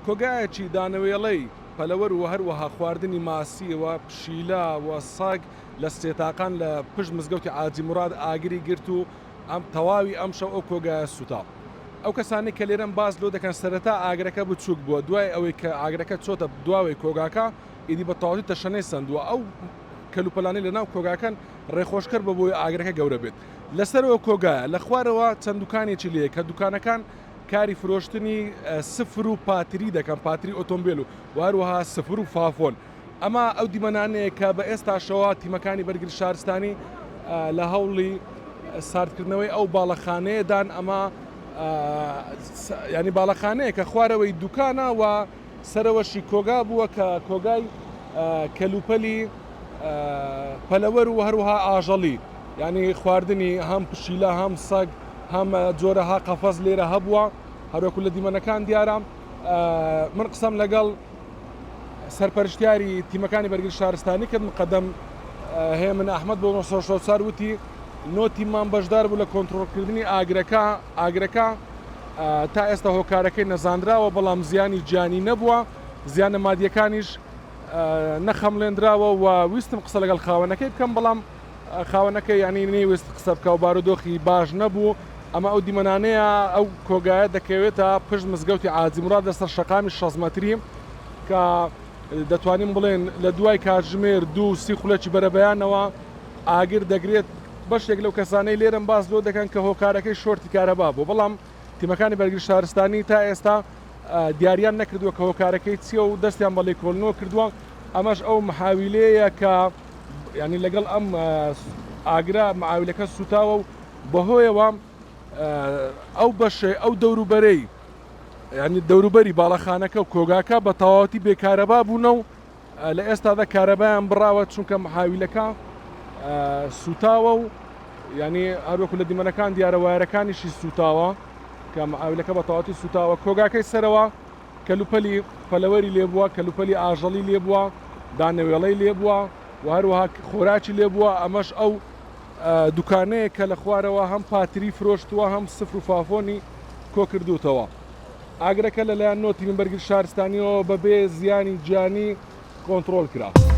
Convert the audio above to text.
کۆگایەکی دانەوێڵەی پەلەوەر و هەروەها خواردنی ماسی و پشیلە و سەگ لە سێتاقان لە پشت مزگەوتی عاجی موراد ئاگری گرت و ئەم تەواوی ئەمشەو ئەو کۆگایە سوتا. ئەو کەسانەی کە لێرەن باس لۆ دەکەن سەرەتا ئاگرەکە بچوک بووە دوای ئەوەی کە ئاگرەکە چۆتە دواوەی کۆگاکە ئیدی بە تەواوەتی تەشەنەی سەندووە ئەو کەلوپەلانەی لەناو کۆگاکەن ڕێخۆشکەر بە بۆی ئاگرەکە گەورە بێت. لەسەرەوە کۆگایە لە خوارەوە چەند دوکانێکی لێیە کە دوکانەکان کاری فرۆشتنی سفر و پاتری دەکەن پاتری ئۆتۆمبێل و و هەروەها سفر و فافۆن. ئەمە ئەو دیمەنانەیە کە بە ئێستاشەوە تیمەکانی بەرگری شارستانی لە هەوڵی ساردکردنەوەی ئەو باڵەخانەیەدان ئەمە ینی باڵەخانەیە کە خوارەوەی دوکانە و سەرەوەشی کۆگا بووە کە کۆگای کەلوپەلی پەلەوەر و هەروها ئاژەڵی ینی خواردنی هەم پشیلە هەم سەگ هەم جۆرەها قەفەز لێرە هەبووە هەروەکو لە دیمەنەکان دیارە من قسەم لەگەڵ سەرپەرشتیاری تیمەکانی بەرگری شارستانی کرد مقەدەم هێمن ئەحمەد بۆ 964 وتی نۆ تیممان بەشدار بوو لە کۆنترۆڵکردنی ئاگرەکە ئاگرەکە تا ئێستا هۆکارەکەی نەزانراوە بەڵام زیانی گیانی نەبووە زیانە مادیەکانیش نەخەمڵێنراوە و ویستم قسە لەگەڵ خاوەنەکەی بکەم بەڵام خاوەنەکە یانی نەیوست قسە بکا و بارودۆخی باش نەبوو، ئەمە ئەو دیمەنانەیە ئەو کۆگایە دەکەوێتە پشت مزگەوتی عاجی موراد لەسەر شەقامی 60 مەتری کە دەتوانین بڵێن لە دوای کاتژمێر 2 سی خولەکی بەرەبەیانەوە ئاگر دەگرێت بەشێک لەو کەسانەی لێرەن باس لۆ دەکەن کە هۆکارەکەی شۆرتی کارەبا بوو بەڵام تیمەکانی بەرگری شارستانی تا ئێستا دیاریان نەکردووە کە هۆکارەکەی چییە و دەستیان بە لێکۆڵینەوە کردووە ئەمەش ئەو محاویلەیە کە یانی لەگەڵ ئەم ئاگرە معاویلەکە سوتاوە و بەهۆیەوە ئەو بەشەی ئەو دەوروبەرەی ینی دەوروبەری باڵەخانەکە و کۆگاکە بە تەواوەتی بێکارەبا بوونە و لە ئێستادا کارەبایان بڕاوە چونکە محاویلەکە سوتاوە و ینی هەروەکو لە دیمەنەکان دیارە وایەرەکانیشی سوتاوە کە معاویلەکە بە تەواوەتی سوتاوە کۆگاکەی سەرەوە کەلوپەلی پەلەوەری لێبووە، کەلوپەلی ئاژەڵی لێبووە، دانەوێڵەی لێبووە و هەروەها خۆراکی لێبووە، ئەمەش ئەو دوکانەیە کە لە خوارەوە هەم پاتری فرۆشتووە هەم سفر و فافۆنی کۆکردووتەوە. ئاگرەکە لەلایەن نۆ تیمی بەرگری شارستانییەوە بەبێ زیانی گیانی کۆنتڕۆڵ کرا.